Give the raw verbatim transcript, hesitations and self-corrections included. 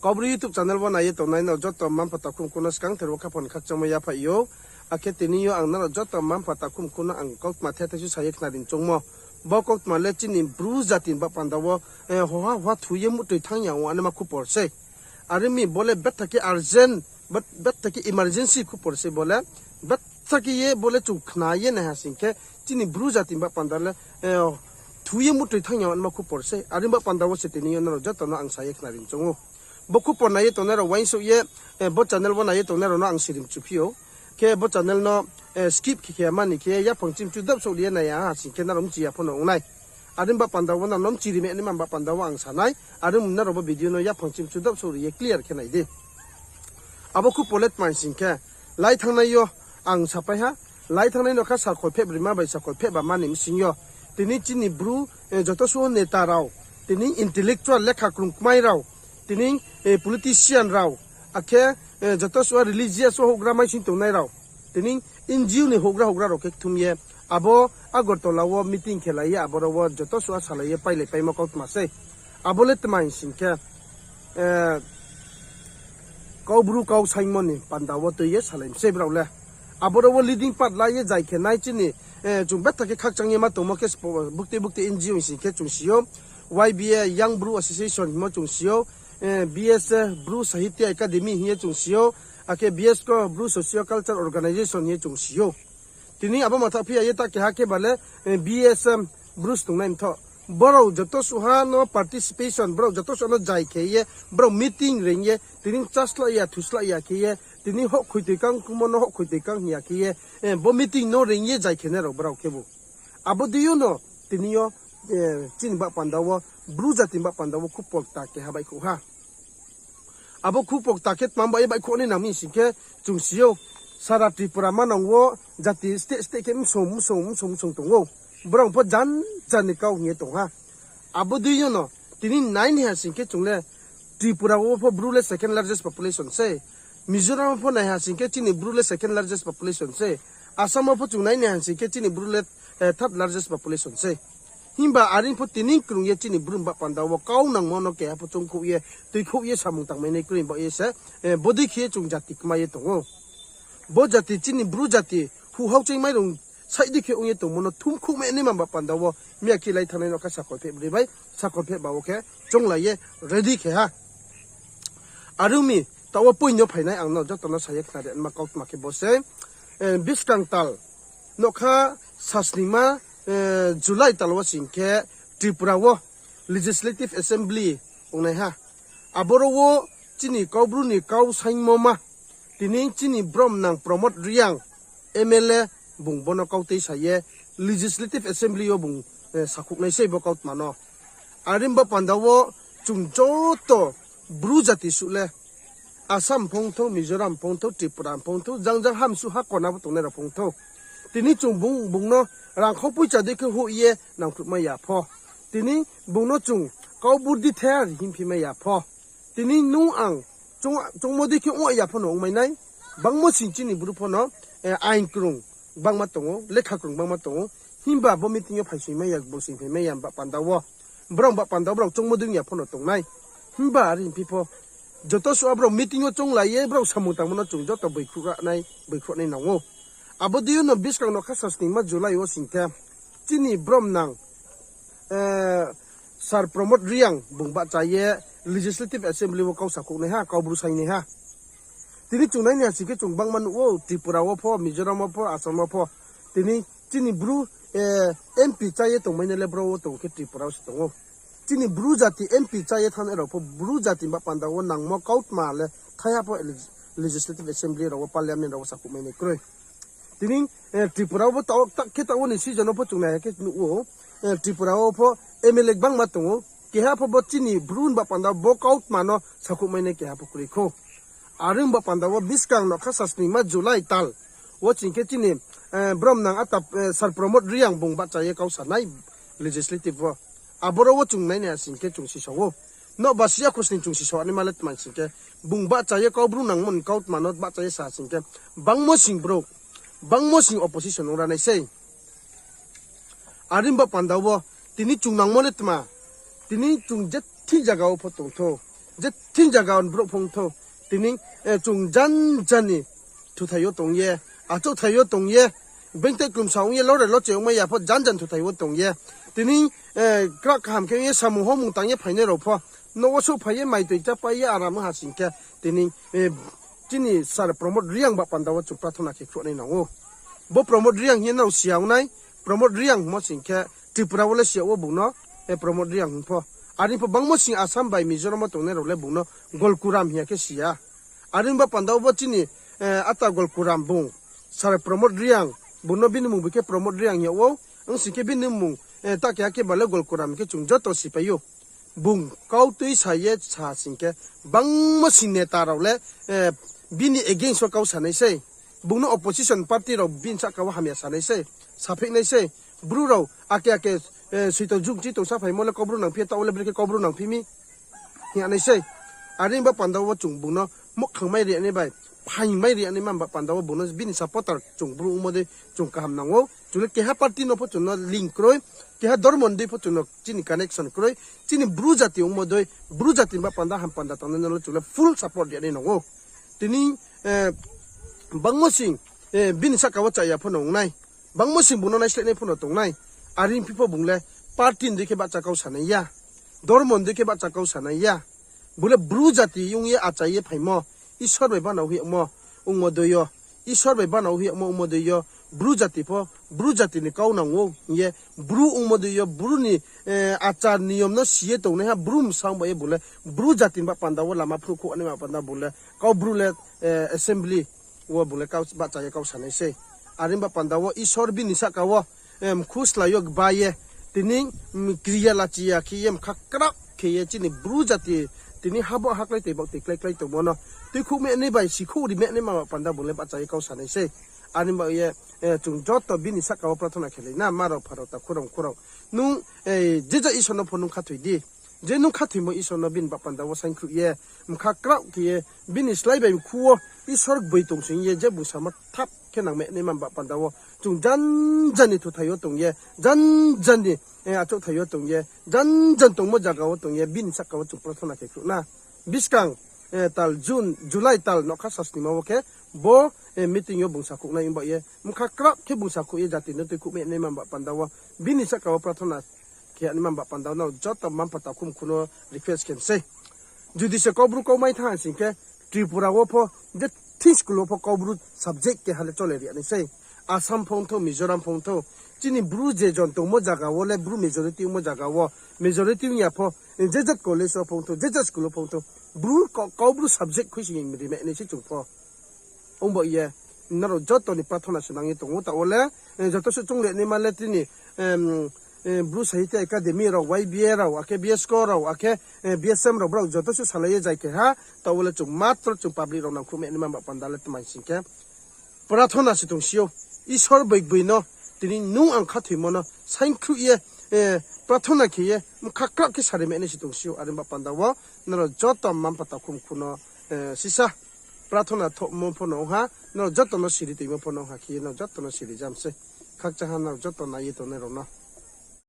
Kaubru YouTube channel wo nai ye tongnai nrao joto mma-mpha takhum khuno skangther wo khaphang khakchangmo yaphaih ou. Akhe tini yo ang nrao joto mma-mpha takhum khuno ang kautma the thaisu sa ye khnari choungmo. Bo kautma le chini Bru jati ni baoh panda wo, hoha hoha thu ye muhtoi thanng ya ong anaima khupor sei. Are ong mi bo le betha khe urgent, betha khe emergency khupor sei bo le. Betha khe ye bo le chung khna ye naiha sing khe chini Bru jati ni baoh panda le, thu ye muhtoi thanng ya ong anaima khupor sei. Are ong baoh panda wo se tini yo nrao joto no ang sa ye khnari choung ou. Bo khupor nai ye tongnai rao uaingsouh ye, bo channel wo nai ye tongnai rao no ang sirimchu phi ou. Khe bo channel no skip khe khe mani khe yaphang chimchu dap souh ri ye nai ya ha sing khe nrao mchi ya pho no ong nai. Are ong baoh panda wo nrao no mchi ri mai naima baoh panda wo ang sa nai. Are ong nrao bo video no yaphang chimchu dap souh ri ye clear khe nai di. Abo khupor le tma sing khe, lai thanngnai yo ang sapai ha, lai thanngnai no kha sakol pheh broima bai sakol pheh ba mani bsing yo, tini chini Bru, joto suh neta rao, tini intellectual lekha krung kmai rao, tini, politician rao, akhe, joto suh religious wo houhgra maising tongnai rao, tini N G O ni houhgra houhgra rao khe kthum ye, abo Agartala wo meeting khelai ye aboro wo joto suh salai ye pailai paimo kautma sei. Abo le tma sing khe, Kaubru kau saingmo ni panda wo tui ye salai mi sei brao le. Aboro wo leading part la ye jai khe nai chini, chung betha khe khakchang ye ma tongmo khe buktui buktui N G O sing khe chung si ou, Y B A, Young Bru Association hingmo chung si ou, B S A, Bru Sahitya Academy hing ye chung si ou, akhe BSCO, Bru Socio Culture Organization hing ye chung si ou. Tini abo matha phi ya ye ta keha khe ba le, B S M, Bru se tongnai mthoh. Brao joto suha no participation, brao joto suha no jai khe ye, brao meeting reing ye, tini chaslah ya, thuslah ya khe ye, tini houhkhoi toi kang khumo no houhkhoi toi kang hing ya khe ye, bo meeting no reing ye jai khe nai rao brao khebu. Abo dei yo no, tini yo, chini baoh panda wo, Bru jati ni baoh panda wo khupor kta keha baihkhouh ha. Abo khupor kta khe tma ba ye baihkhouh nai nang mi sing khe chung si ou, sara Tripura manang wo jati state state khe msong msong msong msong tong ou. Brao pho jan jan ni kau hing ye tong ha. Abo dei yo no, tini nai naiha sing khe chung le Tripura wo pho Bru le second largest population sei. Mizoram wo pho naiha sing khe chini Bru le second largest population sei. Assam wo pho chung nai naiha sing khe chini Bru le third largest population sei. Himba are pho tini krung ye chini Bru ni baoh panda wo kau nangmo no keha pho choungkhouh ye, tuikhouh ye samung tangmai nai kroi baoh ye se, bodei khe ye chung jati kmai ye tong ou. Bo jati chini Bru jati huhhao chingmai rung saih di khe ong ye tongmo no thumkhouh mai naima baoh panda wo miya khe lai thanngnai no khe sakol pheh broi bai sakol pheh ba wo khe chounglai ye ready khe ha. Are ong mi, taoh wo point yo phainai ang no joto no sa ye khnari ma kautma khe bo se, buskang tal, nokha sasningma, July tal wo sing khe Tripura wo Legislative Assembly ongnai ha. Aboro wo chini Kaubru ni kau saingmo ma, tini chini bromnang Pramod Reang, M L A, bung bo no kau tuisa ye Legislative Assembly yo bung sakhouhnai sei bo kautma no. Are ong baoh panda wo chung joto Bru jati suh le Assam phongthou, Mizoram phongthou, Tripura phongthou, jang jang hamsuh ha kona bo tongnai rao phongthou. Tini chung bung, bung no rangkhau poicha dei khe hoih ye nangkhruhmai ya pho. Tini bung no chung kau burdi the ar hingphimai ya pho. Tini nung ang choungmo dei khe ong ya pho no ongmai nai. Bangmo sing chini Bru pho no ain krung gbangma tong ou, lekha krung gbangma tong ou. Himba bo meeting yo phaisoingmai ya, bo sing phaimai ya baoh panda wo. Brao baoh panda wo brao choungmo dei ong ya pho no tongnai. Himba are hingphi pho joto suh brao meeting yo chounglai ye brao samung tangmo no chung joto boikhruh nai nang ou. Abo dei yo no buskang nokha sasningma July wo sing khe chini bromnang Sir Pramod Reang bung bahcha ye Legislative Assembly wo kau sakhouhnai ha, Kaubru saingnai ha. Tini chung nai naiha sing khe chung gbangma nuh ou, Tripura wo pho, Mizoram wo pho, Assam wo pho. Tini chini Bru, MP chá ye tongmai nai le bro wo tong khe Tripura wo se tong ou. Chini Bru jati MP chá ye thanngnai rao pho Bru jati ni baoh panda wo nangmo kautma le thaiha pho Legislative Assembly rao wo, Parliament rao wo sakhouhmai nai kroi. Tini Tripura wo pho ta khe taoh wo ni season wo pho chung naiha khe nuh ou, Tripura wo pho MLA gbangma tong ou. Keha pho bo chini Bru ni baoh panda bo kautma no sakhouhmai nai keha pho kroi khou. Are ong baoh panda wo buskang nokha sasningma July tal wo ching khe chini bromnang ata Sir Pramod Reang bung bahcha ye kau sanai legislative wo. Aboro wo chung nai naiha sing khe chung sisao ou. Noba siya khosning chung sisao naima le tma sing khe, bung bahcha ye Kaubru nangmo ni kautma no bahcha ye sa sing khe, bangmo sing brouh, bangmo sing opposition ong ra nai sei. Are ong baoh panda wo, tini chung nangmo le tma, tini chung je thik zaga wo pho tongthou, Je thing zaga wo ni brouh phung thou, tini, chung janja ni thuthai yo tong ye, achouhthai yo tong ye, beingtei klumsa ong ye, lore loche ongmai ya pho janja ni thuthai wo tong ye. Tini, krak kaham khe ong ye samung homung tang ye phainai rao pho, nouh wo souhphai ye maitoi chápai ye aram ha sing khe, tini, chini sir Pramod Reang ba panda wo chung prathona khe khruh nai nang ou. Bo Pramod Reang hing ye nrao si ya ong nai, Pramod Reang hingmo sing khe Tripura wo le si yag wo bung no, Pramod Reang hing pho. Are pho bangmo sing Assam bai Mizoram wo tongnai rao le bung no Golkuram hing ya khe si ya. Are ba panda wo bo chini, ata Golkuram bung, sir Pramod Reang, bung no bini mmung bai khe Pramod Reang hing yag ou, ong sing khe bini mmung, ta keha khe ba le Golkuram hing khe chung joto sipai ou. Bung kau tuisa ye sa sing khe, bangmo sing neta rao le, bini against wo kau sa nai sei. Bung no opposition party rao bini sahka wo hamya sa nai sei, sapheih nai sei. Bru rao ake ake, soito jugchi tong saphaimo le Kaubru nangphi ya, taoh wo le brekhe Kaubru nangphi mi hing ya nai sei. Are ba panda wo chung bung no muhkhang mai ri ya nai bai, phaing mai ri ya nai ma ba panda wo bung no bini supporter chung Bru ongmo dei chung kaham nang ou. Chung le keha party no pho chung no link kroi, keha dormo ni dei pho chung no chini connection kroi, chini Bru jati ongmo dei, Bru jati ni ba panda ham panda tongnai no le chung le full support ri ya nai nang ou. Tini, bangmo sing, bini sahka wo chaya pho no ong nai, bangmo sing bung no naisleh nai pho no tong nai, are phi pho bung le party ni dei khe bahcha kau sa nai ya, dormo ni dei khe bahcha kau sa nai ya. Bung le Bru jati ong ye achai ye phaimo, Isor bai bana hoih yagmo ongmo dei yo, Isor bai bana hoih yagmo ongmo dei yo, Bru jati pho, Bru jati ni kau nang ou hing ye, Bru ongmo dei yo, Bru ni, achar niyom no si ye tongnaiha Bru bsa ong ba ye bung le Bru jati ni ba panda wo lama phruhkhouh nai ma panda bung le Kaubru le, assembly wo bung le bahcha ye kau sa nai sei. Are ba panda wo Isor bini sahka wo, mkhu slái yo gba ye, tini, kriya lachi ya khe ye mkha krao khe ye chini Bru jati, tini habo haklái toi baoh toi klái klái tongmo no tuikhouh meh nai bai sikhouh ri meh nai ma ba panda bung le bahcha ye kau sa nai sei. Are ba ye, chung joto bini sahka wo prathona khe lai na, ma rao pha rao takhu rao mkhu rao. Nung, je ja Isor no pho nung khathoi di. Je nung khathoimo Isor no bini ba panda wo saingkhruh ye, mkha krao khe ye, bini slái bai mkhu wo Isor gboi tong sing ye, je bung samo thap khe nang meh nai ma ba panda wo chung janja ni thuthai yo tong ye, janja ni, achouhthai yo tong ye, janja ni tongmo zaga wo tong ye, bini sahka wo chung prathona khe khruh na. Buskang, tal June, July tal nougkha sasnima wo khe bo, meeting yo bung sakhouh nai ong ba ye, mkha krao khe bung sakhouh ye jati no tuikhouh meh nai ma ba panda wo, bini sahka wo prathona khe nai ma ba panda wo nrao joto mma-mpha takhu mkhu no request khe sei. Judi se Kaubru kau mai thanng sing khe, Tripura wo pho, je thing school wo pho Kaubru subject keha le chole ri ya nai sei. Assam phongthou, Mizoram phongthou, chini Bru je jon tongmo zaga wo le Bru majority ongmo zaga wo, majority ong ya pho, je jat college wo phongthou, je jat school wo phongthou, Bru Kaubru subject khuising ri meh nai sei chung pho. Ong ba ye, nrao joto ni prathona se nang ye tong ou taoh wo le, joto suh choung le naima le tini, Bru Sahitya Academy rao, Y B A rao, akhe BSCO rao, akhe, BSM rao, brao joto suh salai ye jai khe ha, taoh wo le chung matro chung public rao nangkhruh meh naima ba panda le tma sing khe, prathona se tongsi ou, Isor bai gboi no, tini nung ang khathoimo no saingkhruh ye, prathona khe ye, mkha krao khe sari meh nai se tongsi ou, are ba panda wo, nrao joto mma-mpha takhu mkhu no, sisa, prathona thohmo pho no ong ha, nrao joto no siri toimo pho no ong ha khe ye, nrao joto no siri jam sei. Khakchang ha nrao joto nai ye tongnai rao no.